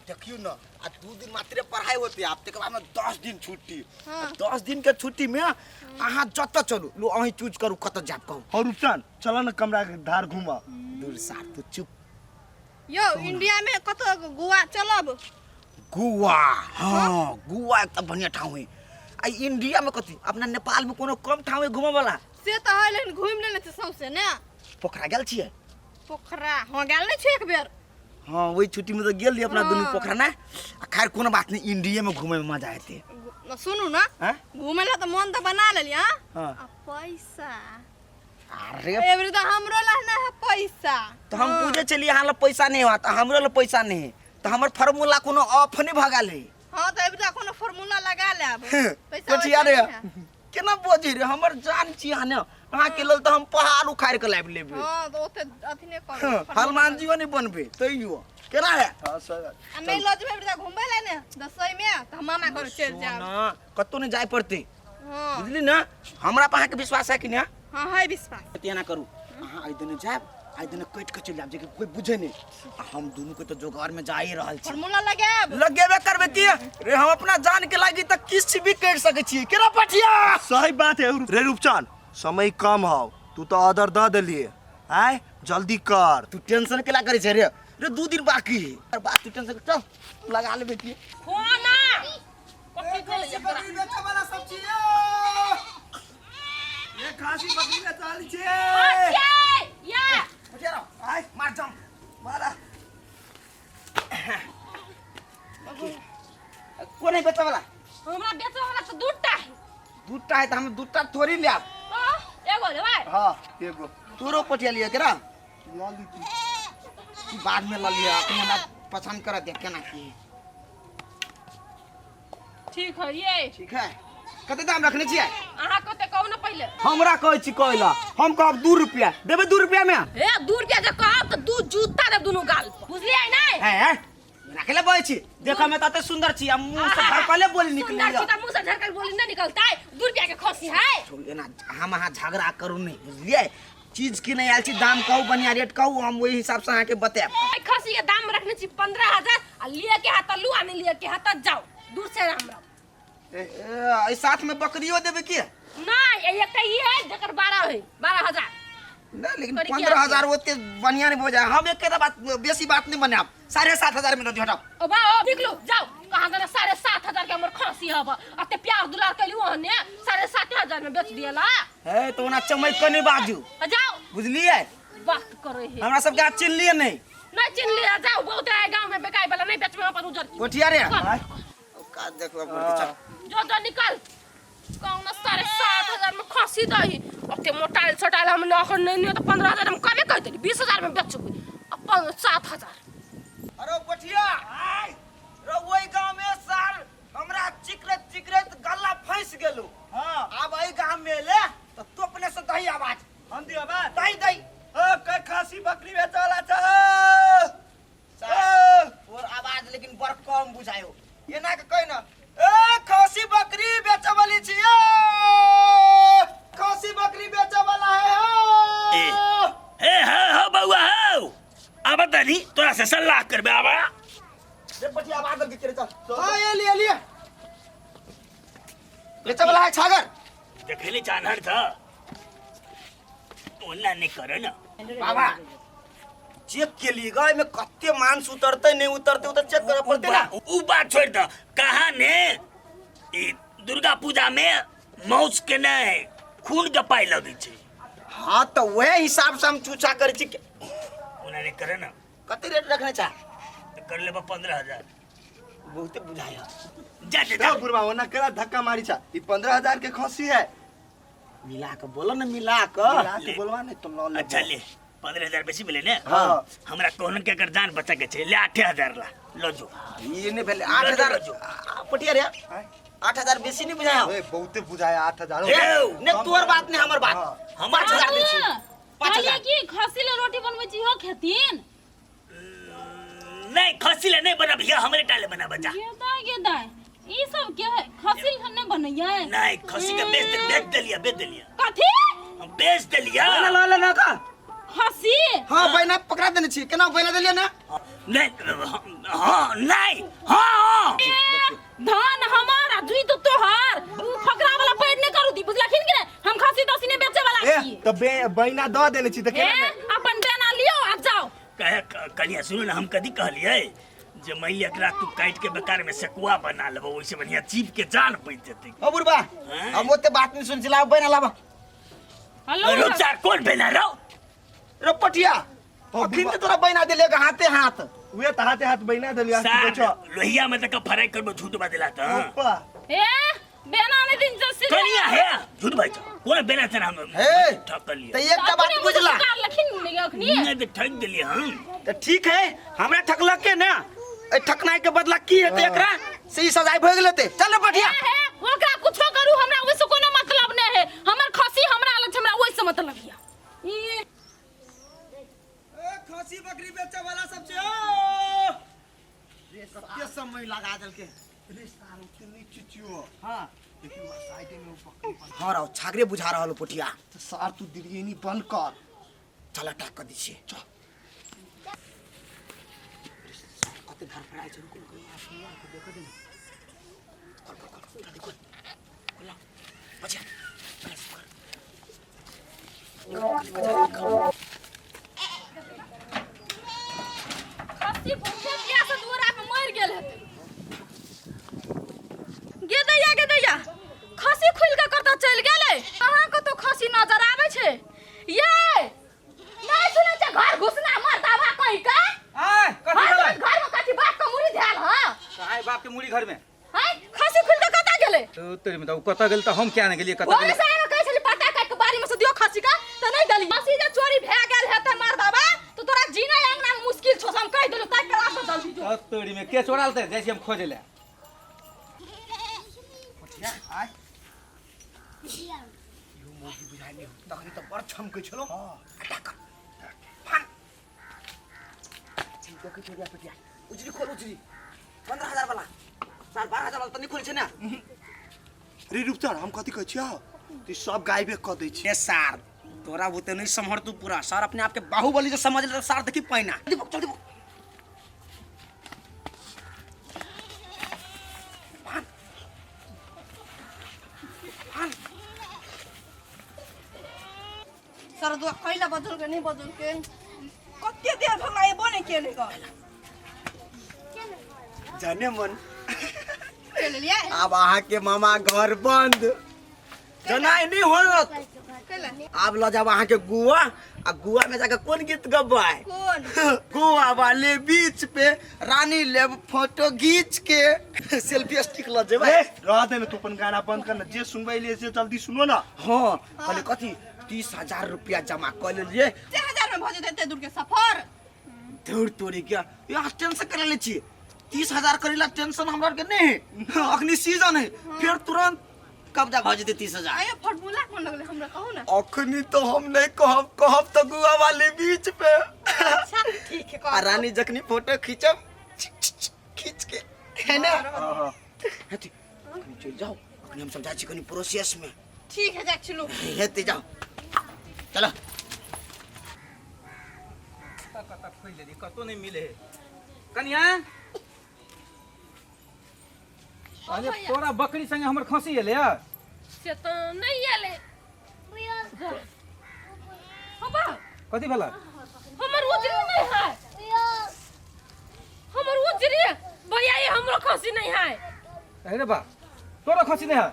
देखियो न आ 2 दिन मात्र पढ़ाई होते, आब तकर बाद में 10 दिन छुट्टी। हाँ। 10 दिन के छुट्टी में अहाँ जतऽ चलू लो, अहीं चूज करू कतऽ जायब, कहू। और रुपचन, चल न कमरा के धार घूमा। दूर सार, तू चुप। यौ, इंडिया में कतऽ? गोवा चलब? गोवा, हाँ, गोवा एक तऽ बढ़िया ठाउँ है। आ इंडिया में कथी, अपना नेपाल में कोनो कम ठाउँ है घूमे वाला? से तऽ है, लेकिन घूमि लेने छै सौंसे ने। पोखरा गेल छियै? पोखरा, हाँ, गेल नहि छै एक बेर। हाँ, वही छुट्टी में तो गेल रहियै अपना दुनू। हाँ। पोखरा ना। आ खैर, कोनो बात नहीं, इंडिया में घूमे में मजा एते। सुनू ना। हैं? घूमे ला तऽ मन तऽ बना लेलियै, हाँ? हाँ। आ पैसा? अरे, एबरी तऽ हमरो ला ना है पैसा। तो हम पूछे चलिए, अहाँ लग पैसा नहीं हुआ तो हमरो लग पैसा नहीं है, तो हमर फार्मूला कोनो ऑफ नहीं भगा ले। हाँ, तऽ एबरी कोनो फार्मूला लगा लेब पैसा। कोठिया वैसा रे। नहीं है। केना बजै रे, हमर जान छी अहाँ ने, अहाँ के लेल तऽ हम पहाड़ उखाड़ि के लाबि लेबै। हाँ, तऽ ओते अथी नहि करू। हनुमान जी नहीं बनबे तैयो केना है? हाँ सर। आ नहि लऽ जेबै एबरी घूमबै ला ने दसई में, तऽ हम मामा घर चलि जायब। ना, कतौ नहीं जाय पड़ते। हाँ। बुझली ना, हमरा पर अहाँके विश्वास है कि नहीं? हाँ, है विश्वास। एना करू, अहाँ एहि दिने जायब, एहि दिने कटि के चलि जायब, जेकि कोई बुझे नहीं। आ हम दुनू के तो जोगार में जा ही रहल छी। फार्मूला लगायब। लगेबे करबे की रे, हम अपना जान के लागी तऽ किछु भी कर सकै छियै, केना पठिया? सही बात है रे रूपचंद, समय कम हौ, तू तो ऑर्डर दऽ देलिए, आय जल्दी कर। तू टेंशन केला करै छै रे? रे, 2 दिन बाकी है और बात, तू टेंशन, चल लगा लेबे की। फोना कथी भेलै एकरा? ये खासी बकरी में चाली छे। ये या। पठिया रहो, आय। मार जम। मारा। कोन है बेचऽ वाला? हमरा बेचे वाला तऽ दूटा है। दूटा है तऽ हम दूटा थोड़ी लेब। हाँ, एगो लेबै। हाँ, एगो। तोरो पठिया लिअ केरा। लऽ ली तू। तू बाद में लऽ लिअ, अपने हमरा पसंद कर दे केना की। ठीक है ये। ठीक है, कते दाम रखने छियै? अहाँ कते कहू ने पहिले। हमरा कहै छी कहै ला, हम कहब 2 रुपया देबै, 2 रुपया में? ए, 2 रुपया जे कहब तऽ दू जूता देब दुनू गाल पर, बुझलियै नहि? है है, राखे ले बजै छी, देखऽ में तऽ एते सुंदर छी आ मुंह से भड़कले बोली निकलै। सुंदर छी तऽ मुंह से झरकल बोली नहि निकलतै? 2 रुपया के खसी है। एना हम अहाँ झगड़ा करू नहि, बुझलियै? चीज की नहि आयल छी, दाम कहू, बढ़िया रेट कहू, हम ओहि हिसाब से अहाँके बतायब। एहि खसी के दाम रखने छी 15,000, आ लिए के हाथ लू आ नहि लिए के हाथ जाओ दूर से, राम राम। एहि साथ में बकरियो देबै की? नहीं, ये एकटा ई है जकर 12 है, 12,000। नहीं, लेकिन करी पंद्रह क्या? हजार ओते बढ़िया नहीं हो जाए। हम एक बात, बेसी बात नहीं बनाब, 7500 में दे दियो, हटाओ। ओ बा, ओ निकलू, जाओ कहाँ गना। 7500 के हमर खसी हब, अते प्यार दुलार कैलू ओहने 7500 में बेच दियला। है तो ओना चमक के नहीं बाजू। आ जाओ। बुझलिए? बात करे है। हमरा सबके आज चिन्हलिए नहीं? नहीं चिन्हलिए, जाओ, बहुत है गांव में बेकाई वाला, नहीं बेचबे अपन उजर की। कोठिया रे। निकल। औकात देखबा पड़तै, चल। जो जो, निकल। कौन 7500 में खसी दही? ओते मोटाइल सोटाइल हम न अखन नहीं, नहीं तो 15,000 हम कमे कह देली, 20,000 में बेचबे, अपन 7000। अरे कोठिया रे, ओहि गांव में साल हमरा चिकरैत चिकरैत गला फंस गेलो। हाँ। आब एहि गांव में एले तऽ तू अपने से दही आवाज। हम दियो बात। दही दही। ओ कै खासी बकरी बेचे वाला छ? सार, तोर आवाज लेकिन बड़ कम बुझायो, एना के कहि न, ए खसी बकरी बेचे वाली छी, ए खसी बकरी बेचे वाला है हो। ए हे हे हो बउआ हो, आब तनी तोरा से सलाह करबे, आबा। रे पटिया, आवाज दल के चल। हां, ये लिए लिए, बेचे वाला है छागर। देखले जानर था, ओना नहीं करे ना। बाबा, चेक के लिए गाय में कते मांस उतरते नहीं उतरते, उतर चेक करे पड़ते ना। उ बात छोड़ दो, कहा ने ई दुर्गा पूजा में मौस के नहीं खून के पाई लगे छै। हाँ, तो वह हिसाब से हम चूचा करे छी। ओना नहीं करे ना। कते रेट रखने चा? तो कर लेबा 15,000। बहुते बुझाया। जा जा। जा बुढ़वा, ओना केला धक्का मारी छा? ई 15,000 के खसी है। मिला के बोलो ना, मिला के। मिला के बोलवा नहीं तो लऽ लेबो। अच्छा ले, 15,000 बेसी मिले ने? हाँ। हमरा कहलन के अगर जान बचा के छै, ले 8000 ला लो जो। ये नहीं भेले 8000। पटिया रे, 8000 बेसी नहीं बुझाया? ओए, बहुते बुझाया 8000। ए, नहीं तोर बात नहीं, हमर बात। हाँ। हम 5000 दै छी, 5000। कहलियै कि खसी ले रोटी बनबै छी हो खेथिन। नहीं, खसी ले नहीं बनबिया, हमरे टाले बना बचा। ये दाय गे दाय, ई सब के है? खसी ले नहीं बनैयै? नहीं, खसी के बेच दे, बेच देलिया, बेच देलिया। कथी? हम बेच देलिया। ला ला ला का। खसी हां बैना पकड़ा देने छी केना बैना देलियै ना नहीं हाँ नहीं हाँ हाँ ए, धान हमार आ जुई तो तोहार उ फकरा वाला पैर नहीं करू दी बुझलखिन कि नहीं हम खसी तसी नहीं बेचे वाला ए छी त बैना द देने छी त ए केना अपन बेना लियो आ जाओ कहे कनिया सुनू ना हम कदी कहलियै जे मान लिअ एकरा तू काटि के बेकार में सेकुआ बना लेबो ओहिसे बढ़िया जीप के जान बचि जेतै ओ बुढ़बा हैं? हम ओते बात नहीं सुन छी लाओ बैना लाबा हेलो रो चार कोन बेना रो रो पटिया अखिन तो तोरा बैना देले हाथे हाथ उहे त हाथे हाथ बैना देलियै सार की कहै लोहिया में तक फराई करबो झूठ बजला त छौ ए बेना नहीं दिन जसी कनिया हे झूठ बाज कोन बेना छन हम हे ठक त लियै एकटा बात बुझला लखिन नहीं अखनी नहीं त ठक देलियै हम त ठीक है हमरा ठकलक के ना ए ठकनाई के बदला की हेतै एकरा से ई सजाय भऽ गेल हेतै चल रे पटिया ए हे ओकरा कुछो करू हमरा ओइसे कोनो मतलब नहीं है हमर खसी हमरा अलग छै हमरा ओइसे मतलब हिया ई ए खसी बकरी बेचे वाला सब छै ओ रे कते समय लगा देलके रे सार ओते नहीं चिचियो हां लेकिन वहाँ साइड में वो बकरी बन हां राव छागरे बुझा रहल हो पोठिया त सार तू दिरियनी बंद कर चल अटैक कर दी छियै चल कते धर फड़ाइ छै रुकू रुकू देखो दे खोल खोल खोल जल्दी खोल खोल बचा कर खस्सी भूखे प्यासे दुआरा पे मर गेल हेतै गे दैया गे दैया खस्सी खुलि के कतऽ चलि गेलै अहाँ कतौ खस्सी नजर आबै छै ये नहि सुनै छै घर घुसना मर्दावा कहि के आय कथी हर भेलै रोज घर में कथी बाप के मुड़ी धैल ह आय बाप के मुड़ी घर में हैं खस्सी खुलि के कतऽ गेलै तो तोरी में तो कतऽ गेल तऽ हम किया ने गेलियै कतऽ भोरे गेलै से आके कहै छली पता काटि के बाड़ी में से दियो खस्सी के तऽ नहि देली खस्सी जे चोरी भए गेल हेतै मर्दावा तऽ तोरा जीना अंगना में मुश्किल छौ से हम कहि देलौ ताकि के राख जल्दी जो तऽ तोरी में के चोराल तऽ जाइ छी हम खोजै लए पोठिया आय इहो मौगी बुझाइ नहि हो तखनी तऽ बड़ छमकै छलो अटैक कर फान देखै छोड़िया पटिया उजरी खोल उजरी 15,000 वाला साल 12,000 वाला तऽ नहि खोल छै ने रे रूपचन हम कथी कहै छियौ तू सब गायबे कऽ दै छी ए सार तोरा बुते नहीं सम्हर तू पूरा सार अपने आप के बाहुबली जो समझ ले सार देखी पैना जल्दी भोग जल्दी भोग फान फान सर दुआ कैला बदल के नहीं बदल के कते देर भऽ गेल एबो नहीं केले ग जाने मन के लेलियै अब अहाँ के मामा घर बंद जनाइ नहीं होत कैला आब ल जाब अहाँ के गोवा आ गोवा में जाके कोन गीत गबै कोन गोवा वाले बीच पे रानी लेब फोटो घींच के सेल्फी स्टिक ल जेबै ए रह दे ना तू अपन गाना बंद कर ना जे सुनबै लिए से जल्दी सुनो ना हाँ कहले कथी 30,000 रुपया जमा कऽ लेलियै 3000 में भऽ जेतै एते दूर के सफर धूर तोरी क्या यहाँ टेंशन करा ले छी 30,000 करेला टेंशन हमरा आरके नहीं है अखनी सीजन है फिर तुरंत कब्जा भऽ जेतै 30,000 आयो फॉर्मूला कोन लगलै हमरा कहू ना अखनी तो हम नहीं कहब कहब तो गुआ वाले बीच पे अच्छा ठीक है आ कह रानी जखनी फोटो खींचब खींच के है ना हेती अखनी चल जाओ अखनी हम सब जाइ छी कनी प्रोसेस में ठीक है जा चलू हेती जाओ चलो कतऽ कतऽ खोजि लेली कतौ नहि मिले है कनिया अरे तोरा बकरी संगे हमर खसी एलै हँ से तऽ नहि एलै हबा कथी भेलै हमर उजरी नहीं है हमर उजरी भैया ये हमरो खसी नहीं है अरे बा तोरा खसी नहि है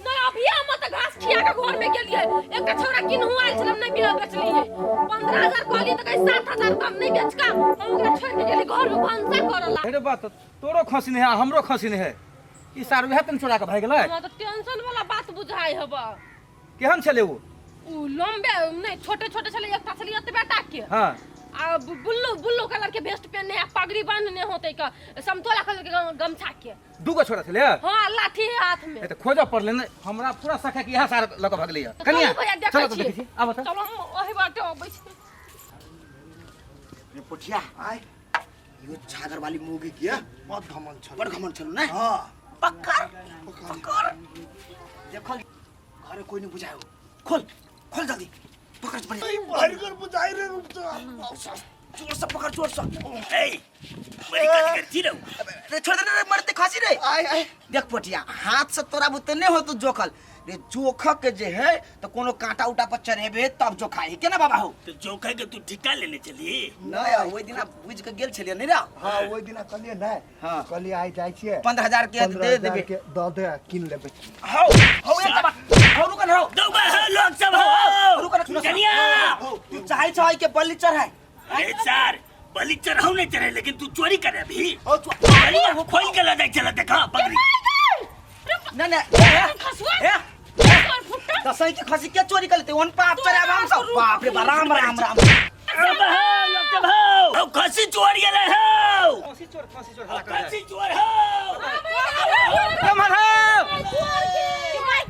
नहीं अभी हम तऽ घास खिया के घर में गेलिए एक छोरा किनहु आयल छल हम नहीं बिया बेचलिए 15,000 कहलिए तऽ कहे 7,000 कम नहीं बेच का हम ओकरा छोड़ के गेली घर में भनसा करला अरे बा तऽ तोरो खसी नहि है आ हमरो खसी नहि है ई सार उएह तन चोरा के भागि गेलै हमरा तऽ टेंशन वाला बात बुझाइ हबा केहन छलै ओ उ लंबे नहीं छोटे छोटे छलै एकटा छलै एतबे टा के हँ आ बुल्लू बुल्लू कलर के वेस्ट पहनने आ पगड़ी बांधने होते का समतोला कलर के गमछा के दूगो छोरा छलै हाँ लाठी है हाथ में ए तऽ खोजऽ पड़लै ने हमरा पूरा सखा कि इएह सार लऽ कऽ भगलै तऽ कनिया चलू भैया देखै चलो तऽ छियै। देखै छी आबऽ तऽ चलो हम ओही बाटे अबै छी रे पोठिया आय यो छागर वाली मोगी किया बड़ घमंड छल बड़ घमंड छल ने हाँ पकड़ पकड़ देखल घरे कोई नहीं बुझायो खोल खोल जल्दी पकड़ पकड़ भरिगर बुझाइ रे रूपचन जोर से पकड़ जोर से ए बड़ी कट करती रहू रे छोड़ दे रे मरते खसी रे आय आय देख पोटिया हाथ से तोरा बुते नहीं हो तो जोखल रे जोख के जे है तो कोनो कांटा उटा पर चढ़ेबे तब जोखाई के ना बाबा हो तो जोखा के तू ठिका लेने चली नहीं ओहि दिना बुझ के गेल छलियै नहीं रे हाँ ओहि दिना कहलियै नहि हाँ। कहलियै आइ जाइ छियै 15,000 के दे 15,000 देबे के दऽ दे कीन लेबै हौ हौ एक बात हौ रुक न हौ दौगा हो लोग सब हो रुक न सुनो कनिया हौ तू चाहै छ के बलि चढ़ाई अरे सर बलि चढ़ाऊ नहीं चढ़े लेकिन तू चोरी करे अभी हौ तू बलि खोल के लगा चला देखा बकरी नहीं नहीं खसुआ ए तोर फुट्टा दसई के खसी के चोरी कर लेते ओन पाप चढ़ाब हम सब बाप रे बा राम राम राम अब हो लोग सब हो हो खसी चोर गेले हो खसी चोर खसी चोर हल्ला कर खसी चोर हो कमर हो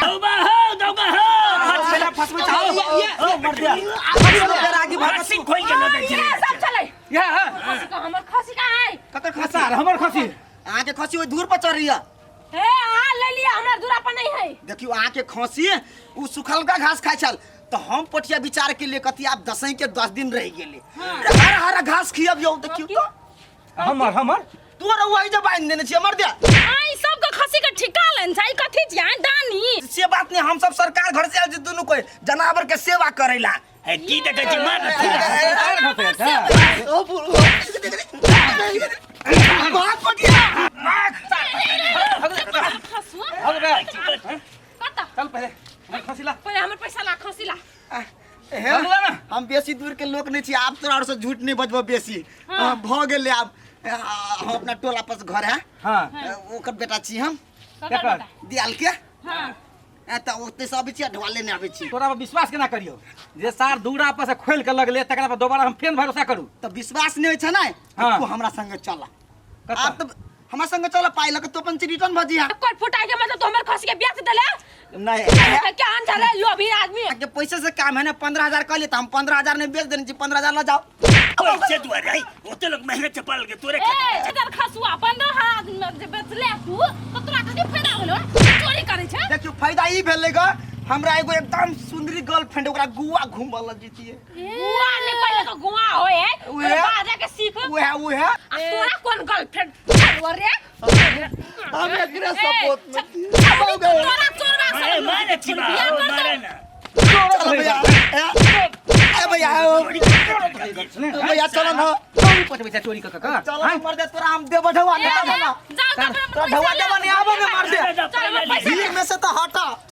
दौगा हो दौगा हो फसबे फसबे चाहो ये मर दिया फसबे आगे भाग खसी खोल के लगा चले सब चले या हाँ खसी का हमर खसी का है ककर खसी सार हमर खसी अहाँ के खसी ओहि दूर पर चढ़ी है हे अहाँ ले लिया हमरा दूरा पर नहीं है देखियो अहाँ के खसी उ सुखलका घास खाइ छल तो हम पटिया विचार के लिए कथी आब दसई के 10 दिन रह गेले हरा हरा घास खियबियौ देखियो तो हमर हमर तोर वही जब बांध देने छियै मर दिया आई सबके खसी के ठिका लेन छै कथी छियै दानी से बात नहीं हम सब सरकार घर से आयल छी दुनू कोई जनावर के सेवा करेला है की देखै छी मार न भाग पटिया खसुआ हग रे कत चल पहिले हमर खसी ला पहिले हमर पैसा ला खसी ला हे, चल ला ना हम बेसी दूर के लोक नहीं छी आब तोरा आर से झूठ नहीं बजबो बेसी भऽ गेलै आब हम अपना टोला पर घर है हाँ ओकर बेटा छी हम ककर केकर? बेटा? दियाल के हाँ तऽ ओते से अबै छी आ ढोआ लेने आबै छी तोरा पर विश्वास केना करियो जे सार दूरा पर से खोल के लगले तकरा पर दोबारा हम फेन भरोसा करू तऽ विश्वास नहि होइ छै ने हाँ। तू हमरा संगे चल कतऽ? आब तऽ हमरा संगे चल पाइ लऽ के तू अपन रिटर्न भऽ जइहा कोई फुटा के मतलब तो हमर खसी के बेच देले नहीं क्या अंतर है लोभी आदमी के पैसे से काम है ना 15,000 कहलिए तो हम 15,000 नहीं बेच देने छी 15,000 ला जाओ पैसे दुआरे है ओते लोग मेहनत से पाल के तोरे ए इधर खसुआ 15,000 में जे बेचले तू तो तोरा कथी फायदा भेलो चोरी करे छै देखियो फायदा ई भेलै ग हमरा एगो एकदम सुंदरी गर्लफ्रेंड ओकरा गोवा घूमबऽ लग जैतियै गुआ नहीं पहिले तो गुआ होए है उहे। बाजा के सीख उहे उहे आ तोरा कौन गर्लफ्रेंड छलवा रे हम एकरे सपोर्ट में छी। तोरा चोरवा मारे मारे छिपा मारे ना चलो भैया ए ए भैया ओ भैया चलो ना चोरी पचबै छै चोरी कऽ कऽ चलो ना मर दे तोरा हम देबो ढौआ जाओ दे तो तोरा ढौआ देबो नहीं आबो ने मार दे चल, हमर पैसा भीड़ में से तो हटा।